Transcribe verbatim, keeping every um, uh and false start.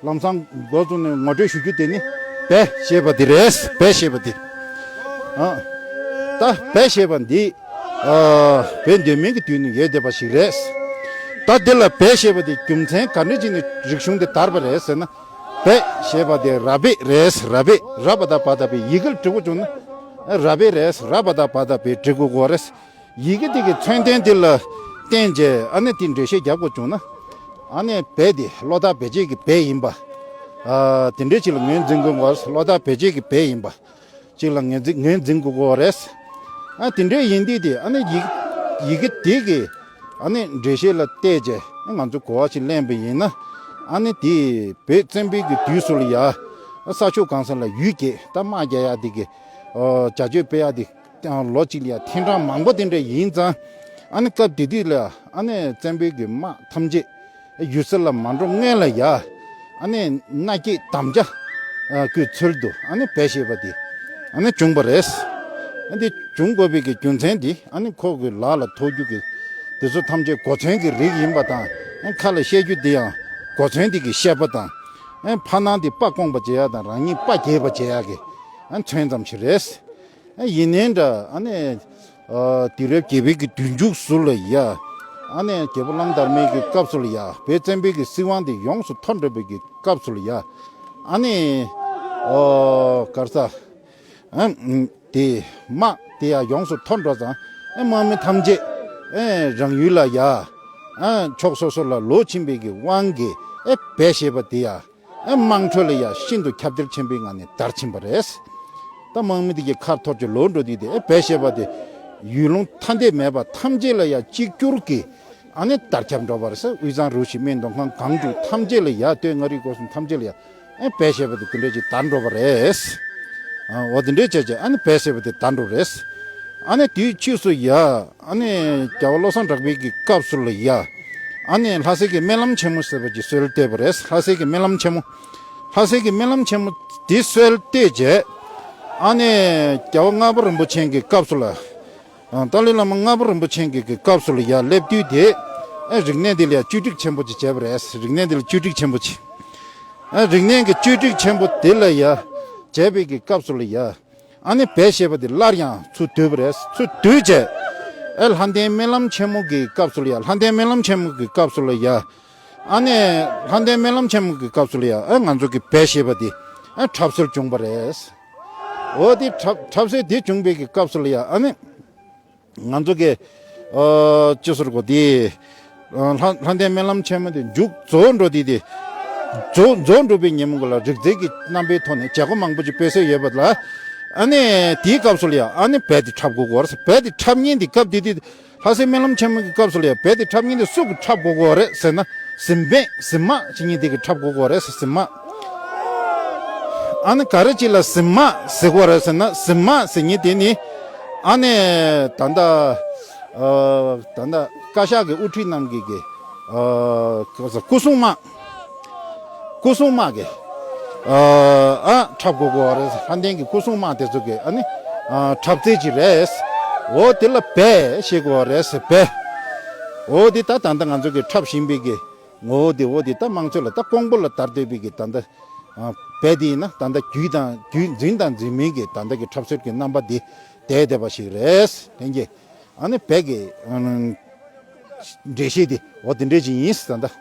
ལམ་སང་འགོ་བཙུགས་ནས་ངོ་སྤྲོད་ཞུ་རྒྱུ་དེ་ནི་བེ་ཞེས་པ་འདི་རེད། བེ་ཞེས་པ་འདི། ཨ། ད་བེ་ཞེས་པ་འདི། ཨ། བོད་འདོད་མིན་གྱི་དུས་ནས་ཡོད་བསྡད་པ་ཞིག་རེད། ད་འདི་ལ་བེ་ཞེས་པ་འདི་རྒྱུ་མཚན་ག་འདྲ་ཅིག་ནས་རིག་གཞུང་འདི་དར་བ་རེད་ཟེར་ན། བེ་ཞེས་པ་དེ་ར་བེ་རེད། ར་བེ། ར་བ་ད་བ་ད་བེ། ཡི་གེར་འབྲི་དགོས་བྱུང་ན། ར་བེ་རེད། ར་བ་ད་བ་ད་བེ་འབྲི་དགོས་ཀྱི་རེད། ཡི་གེ་དེ་གི་མཚོན་དོན་དེ་ལ་བརྟེན་བྱས་ཨ་ནི་དེ་འགྲེལ་བཤད་རྒྱག་དགོས་བྱུང་ན། ཨ་ནི་བེ་དེ་བློ་ཐག་བེད་སྤྱད་ཀྱི་བེ་ཡིན་པ། ཨ། དེ་འདྲའི་ཅིག་ལ་ངོས་འཛིན་དགོས་པ། བློ་ཐག་བེད་སྤྱད་ཀྱི་བེ་ཡིན་པ་ཅིག་ལ་ངོས་འཛིན་ངོས་འཛིན་དགོས་ཀྱི་རེད། ཨ། དེ་འདྲའི་ཡིན་དུས་དེ་ཨ་ནི་ཡི་ཡི་གེ་དེ་གི་ཨ་ནི་འགྲེལ་བཤད་ལ་བལྟས་བྱས་ང་ཚོ་གོ་བ་ཞིག་ལེན་པ་ཡིན་ན། ཨ་ནི་དེ་བོད་བཙན་པོའི་གི་དུས་སུ་ལ་ཡ། ས་ཕྱོགས་གང་ས་ལ་ཡུལ་གྱི་ད་དམག་རྒྱག་ཡག་དེ་གི། ཨོ། བྱ་སྤྱོད་སྤེལ་ཡག་དེ་ལོ་གཅིག་ལ་ཡ་ཐེངས་གྲངས་མང་པོ་དེ་འདྲ་ཡིན་ཙང་། ཨ་ནི་སྐབས་དེ་དུས་ལ་ཨ་ནི་བཙན་པོའི་གི་དམག་ཐམས་ཅད་ཡུལ་སྲིད་ལ་མ་འགྲོ་སྔོན་ལ་ཡ། ཨ་ནི་མནའ་སྐྱེལ་དམ་བཅའ་གི་ཚུལ་དུ་ཨ་ནི་བེ་ཞེས་པ་དེ་ཨ་ནི་བྱུང་བ་རེད། ཨ་འདི་བྱུང་དགོས་པའི་གི་རྒྱུ་མཚན་དེ་ཨ་ནི་ཁོ་གི་ལག་ལ་ཐོགས་རྒྱུ་གི་དེ་ཚོ་ཐམས་ཅད་གོ་མཚོན་གྱི་རིགས་ཡིན་པ་དང་། ཨ་ཁ་ལ་བཤད་རྒྱུ་དེ་ཡང་གོ་མཚོན་དེ་གི་བཤད་པ་དང་། ཨ་ཕ་ནང་དེ་དཔའ་སྐོང་པ་བྱེད་ཡག་དང་རང་ཉིད་དཔའ་རྒྱས་པ་བྱེད་ཡག་གི་ཨ་མཚོན་ཙམ་ཞིག་རེད། ཨ་ཡིན་ནའི་འདྲ་ཨ་ནི། ཨ་དུས་རབས་བརྒྱད་པའི་གི་དུས་མཇུག་ཟུར་ལ་ཡ། ཨ་ནི་རྒྱལ་པོ་གླང་དར་མའི་གི་སྐབས་སུ་ལ་ཡ་བོད་བཙན་པོའི་གི་སྲིད་དབང་དེ་ཡོངས་སུ་འཐོར་འགྲོ་བའི་གི་སྐབས་སུ་ལ་ཡ། ཨ་ནི། ཨོ་ག་རེ་ཟ། ཨ་དེ་དམག་དེ་ཡ་ཡོངས་སུ་འཐོར་འགྲོ་ཙང་། ཨ་དམག་མི་ཐམས་ཅད་ཨ་རང་ཡུལ་ལ་ཡ། ཨ་ཕྱོགས་སོ་སོ་ལ་ལོག་ཕྱིན་པའི་གི་དབང་གིས་ཨ་བེ་ཞེས་པ་དེ་ཡ། ཨ་དམངས་ཁྲོད་ལ་ཡ་ཤིན་ཏུ་ཁྱབ་གདལ་ཆེན་པོའི་ངང་ནས་དར་ཕྱིན་པ་རེད། ད་དམག་མི་དེ་གི་ཁ་འཐོར་གྱི་ལོག་འགྲོ་དུས་དེ་ཨ་བེ་ཞེས་པ་དེ་ཡུལ་ལུང་ཐ་དད་མེད་པ་ཐམས་ཅད་ལ་ཡ་གཅིག་གྱུར་གྱི་ཨ་ནི་དར་ཁྱབ་འགྲོ་བ་རེད་ཟེར། དབུས་གཙང་རུ་བཞི་སྨད་མདོ་ཁམས་སྒང་དྲུག་ཐམས་ཅད་ལ་ཡ། སྟོད་མངའ་རིས་སྐོར་གསུམ་ཐམས་ཅད་ལ་ཡ་ཨ་བེ་ཞེས་པ་དེ་དེ་འདྲས་ཅིག་དར་འགྲོ་བ་རེད། ཨ་འོ་དེ་འདྲས་བྱས་བྱས་ཨ་ནི་བེ་ཞེས་པ་དེ་དར་འགྲོ་བ་རེད། ཨ་ནི་དེའི་ཕྱིས་སུ་ཡ། ཨ་ནི་རྒྱལ་བ་བློ་བཟང་གྲགས་པའི་གི་སྐབས་སུ་ལ་ཡ། ཨ་ནི་ལྷ་སའི་གི་སྨོན་ལམ་ཆེན་མོ་ཟེར་བ་ཅིག་སྲོལ་བཏོད་པ་རེད། ལྷ་སའི་གི་སྨོན་ལམ་ཆེན་མོ། ལྷ་སའི་གི་སྨོན་ལམ་ཆེན་མོ་དེ་སྲོལ་བཏོད་རྗེས། ཨ་ནི་རྒྱལ་བ་ལྔ་པ་རིན་པོ་ཆེ་གི་སྐབས་སུ་ལ། ཨ་ཏཱ་ལའི་བླ་མ་ལྔ་པ་རིན་པོ་ཆེ་གི་གི་སྐབས་སུ་ལ་ཡ་སླེབས་དུས་དེ། ཨ་རིག་གནས་འདི་ལ་ཡ་བཅོས་སྒྲིག་ཆེན་པོ་ཅིག་བྱས་པ་རེད། རིག་གནས་འདི་ལ་བཅོས་སྒྲིག་ཆེན་པོ་ཅིག་ཨ་རིག་གནས་ཀྱི་བཅོས་སྒྲིག་ཆེན་པོ་དེ་ལ་ཡ། བྱས་པའི་གི་སྐབས་སུ་ལ་ཡ། ཨ་ནི་བེ་ཞེས་པ་དེ་སླར་ཡང་ཚུར་བསྡུས་པ་རེད། ཚུར་བསྡུས་རྗེས། ཨེ་ལྷ་ལྡན་སྨོན་ལམ་ཆེན་མོ་གི་སྐབས་སུ་ལ་ཡ། ལྷ་ལྡན་སྨོན་ལམ་ཆེན་མོ་གི་སྐབས་སུ་ལ་ཡ། ཨ་ནི་ལྷ་ལྡན་སྨོན་ལམ་ཆེན་མོ་གི་སྐབས་སུ་ལ་ཡ་ཨེ་ང་ཚོ་གི་བེ་ཞེས་པ་དེ་ཨེ་འཁྲབ་སྲོལ་བྱུང་བ་རེད། འོ་དེ་འཁྲབ་འཁྲབ་སྲོལ་དེ་བྱུང་བའི་གི་སྐབས་སུ་ལ་ཡ་ཨ་ནི། ང་ཚོ་གི་ཨ་ཅི་ཟེར་དགོས་དེ། ཨ་ལྷ་ལྷ་ལྡན་སྨོན་ལམ་ཆེན་མོ་དེ་མཇུག་རྫོགས་འགྲོ་དུས་དེ། རྫོགས་རྫོགས་འགྲོ་བའི་ཉིན་མོ་ག་ལ་རིག་རྩལ་གྱི་རྣམ་པའི་ཐོག་ནས་བྱེད་སྒོ་མང་པོ་ཅིག་སྤེལ་སྲོལ་ཡོད་པ་ལ། ཨ་ནི་དེའི་སྐབས་སུ་ལ་ཡ་ཨ་ནི་བེ་དེ་འཁྲབ་དགོས་ཀྱི་ཡོད་རེད། བེ་དེ་འཁྲབ་མཁན་དེ་སྐབས་དེ་དུས་ལྷ་སའི་སྨོན་ལམ་ཆེན་མོ་གི་སྐབས་སུ་ལ་ཡ་བེ་དེ་འཁྲབ་མཁན་དེ་སུ་གིས་འཁྲབ་དགོས་ཀྱི་ཡོད་རེད་ཟེར་ན། གཟིམ་དཔོན་གཟིམ་དམག་བྱེད་མཁན་དེ་གིས་འཁྲབ་དགོས་ཀྱི་ཡོད་རེད་ཟེར། གཟིམ་དམག་ཨ་ནི་ག་རེ་ཅིག་ལ་གཟིམ་དམག་ཟེར་གྱི་ཡོད་རེད་ཟེར་ན། གཟིམ་དམག་ཟེར་མཁན་དེ་ནི། ཨ་ནི་ད་ལྟ་ཨ་ད་ལྟ་བཀའ་ཤག་གི་དབུ་ཁྲིད་རྣམས་ཀྱི་གི་ཨ་སྐུ་སྲུང་དམག་སྐུ་སྲུང་དམག་གི་ཨ་ཨ་འཁྲབ་དགོས་ཀྱི་ཡོད་རེད། ལྷ་ལྡན་གྱི་སྐུ་སྲུང་དམག་དེ་ཚོ་གི་ཨ་ནི་ཨ་འཁྲབ་རྩལ་ཅིག་རེད། འོ་དེ་ལ་བེ་ཞེས་གྱི་ཡོད་རེད་ཟེར། བེ། འོ་དེ་ད་ད་ལྟ་ང་ཚོ་གི་འཁྲབ་བཞིན་པའི་གི་ངོ་བོ་དེ། འོ་དེ་ད་དམངས་ཁྲོད་ལ་ད་ཀོང་པོ་ལ་དར་བསྡད་པའི་གི་ད་ལྟ་ཨ་བེ་དེ་ཡིན་ན། ད་ལྟ་བརྒྱུད་དང་བརྒྱུད་འཛིན་དང་འཛིན་མིན་གྱི་ད་ལྟ་གི་འཁྲབ་སྲོལ་གྱི་རྣམ་པ་འདི་བསྡད་བསྡད་པ་ཞིག་རེད། ལྷན་རྒྱས། ཨ་ནི་བེ་གི་ཨ་འགྲེལ་བཤད་འདི་འོ་དེ་འདྲས་ཅིག་ཡིན་ད་ལྟ།